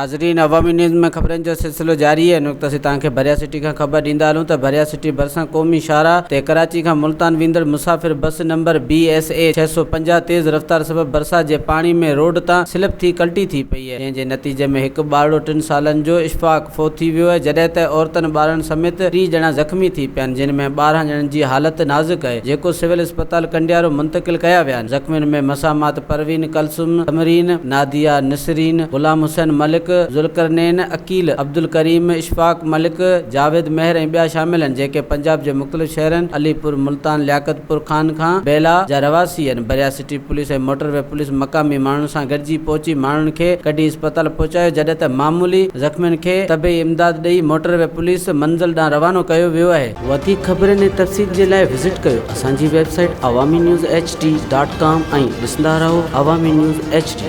ناظرين عوامي نيوز ۾ خبرن جو سلسلو جاري آهي. هن وقت اسين توهان کي ڀريا سٽي کان خبر ڏيندا هلون ته ڀريا سٽي ڀرسان قومي شاهراهه تي ڪراچي کان ملتان ويندڙ مسافر bus number B S A 650 تيز رفتار سبب برسات جي پاڻي ۾ روڊ تان سلپ ٿي ڪلٽي ٿي پئي جنهن جي نتيجي ۾ هڪ ٻارڙو ٽن سالن جو اشفاق فوت ٿي ويو آهي جڏهن ته عورتن ٻارڙن سميت 30 ڄڻا زخمي ٿي پيا آهن جن ۾ 12 ڄڻن جي حالت نازڪ آهي جيڪو سول اسپتال ڪنڊيارو منتقل ڪيا ويا آهن زخمين ۾ مسامات پروين، ڪلثوم، ثمرين، ناديه، نسرين، غلام حسين ملڪ، ذوالقرنين، عقيل، عبدالڪريم، اشفاق ملڪ، جاويد مهر ۽ ٻيا شامل آهن، جيڪي پنجاب جي مختلف شهرن علي پور، ملتان، لياقت پور خان کان بيلا جا رهواسي آهن. Bhiria city police ۽ motorway police مقامي ماڻهن سان گڏجي پهچي ماڻهن کي ڪڍي اسپتال پهچايو، جڏهن ته معمولي زخمين کي طبي امداد ڏئي موٽر وي پوليس منزل ڏانهن روانو ڪيو ويو آهي. وڌيڪ خبرن ۽ تفصيل جي لاء وزٽ ڪيو اسان جي website Awami news H D dot com ۽ ڏسندا رهو عوامي نيوز ايڇ ڊي.